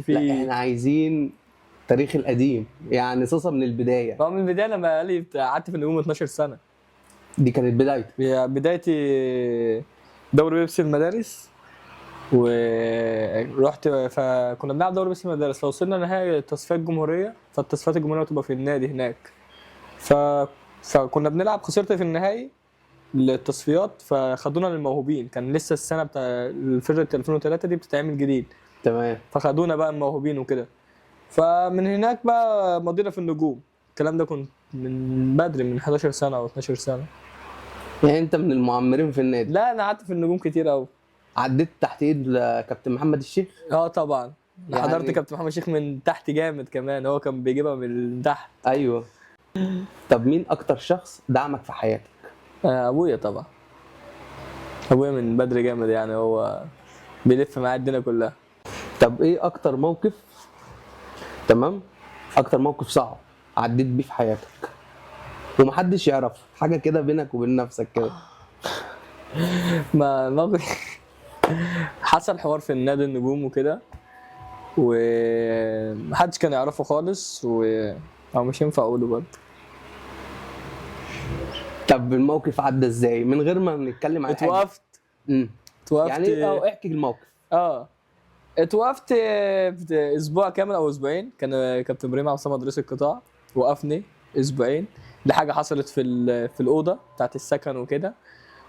فيه. لا احنا عايزين التاريخ القديم، يعني صوصه من البداية. ما هو من البداية لما قال لي قعدت في النجوم 12 سنة. دي كانت بدايتك. بدايتي دوري بيبسي المدارس، ورحت فكنا بنلعب دوري بيبسي المدارس، فوصلنا نهائي تصفيات الجمهورية، فالتصفيات الجمهورية بتبقى في النادي هناك. فكنا بنلعب، خسرت في النهائي للتصفيات، فخدونا للموهوبين. كان لسه السنة بتاع الفرقة 2003 دي بتتعمل جديد. تمام. فخدونا بقى الموهوبين وكده، فمن هناك بقى مضينا في النجوم. الكلام ده كنت من بدري، من 11 سنة او 12 سنة. يعني انت من المعمرين في النادي؟ لا انا قعدت في النجوم كتير قوي. عديت تحت ايد كابتن محمد الشيخ؟ اه طبعا. يعني حضرت كابتن محمد الشيخ من تحت جامد، كمان هو كان بيجيبها من تحت. ايوه. طب مين اكتر شخص دعمك في حياتك؟ ابويا طبعا. ابويا من بدري جامد، يعني هو بيلف معايا الدنيا كلها. طب ايه اكتر موقف، تمام، اكتر موقف صعب عديت بيه في حياتك ومحدش يعرفه، حاجة كده بينك وبين نفسك كده؟ ما موقف حصل حوار في النادي النجوم وكده، ومحدش كان يعرفه خالص، او مش ينفع اقوله برضه. طب الموقف عدى ازاي من غير ما نتكلم عن حاجة؟ اتوقفت. اتوقفت يعني اه احكي الموقف. اتوقفت اسبوع كامل او اسبوعين. كان كابتن ابراهيم عبد الصمد رئيس القطاع وقفني اسبوعين لحاجة حصلت في الاوضة بتاعت السكن وكده.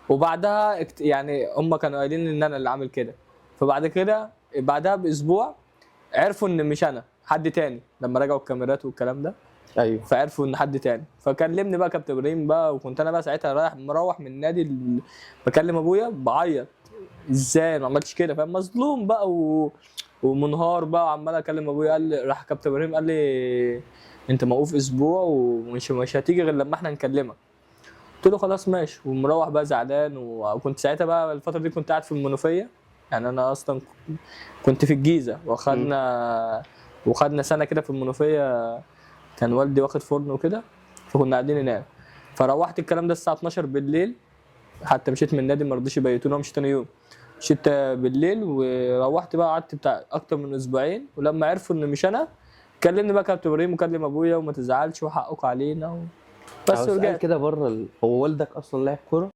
وبعدها يعني هم كانوا قايلين ان انا اللي عامل كده. فبعد كده بعدها باسبوع عرفوا ان مش انا، حد تاني، لما رجعوا الكاميرات والكلام ده. ايوه. فعرفوا ان حد تاني. فكلمني بقى كابتن ابراهيم بقى، وكنت انا بقى ساعتها رايح مروح من النادي، بكلم ابويا بعيط، ازاي ما عملتش كده، فاهم، مظلوم بقى ومنهار بقى، وعمال اكلم ابويا. قال لي، راح كابتن ابراهيم قال لي انت موقوف اسبوع ومش مش هتيجي غير لما احنا نكلمك. قلت له خلاص ماشي. ومروح بقى زعلان. وكنت ساعتها بقى الفترة دي كنت قاعد في المنوفية، يعني انا اصلا كنت في الجيزة، وخدنا سنة كده في المنوفية، كان والدي واخد فرن وكده، فكنا قاعدين هناك. فروحت الكلام ده الساعة 12 بالليل، حتى مشيت من النادي ما رضيش يبيتوني، ومشيت تاني يوم، مشيت بالليل وروحت بقى، قعدت بتاع اكتر من اسبوعين. ولما عرفوا ان مش انا، كلمني بقى كابتن ابراهيم وكلم ابويا، وما تزعلش وحقك علينا بس. سؤال ورجعت كده بره هو والدك اصلا لاعب كورة؟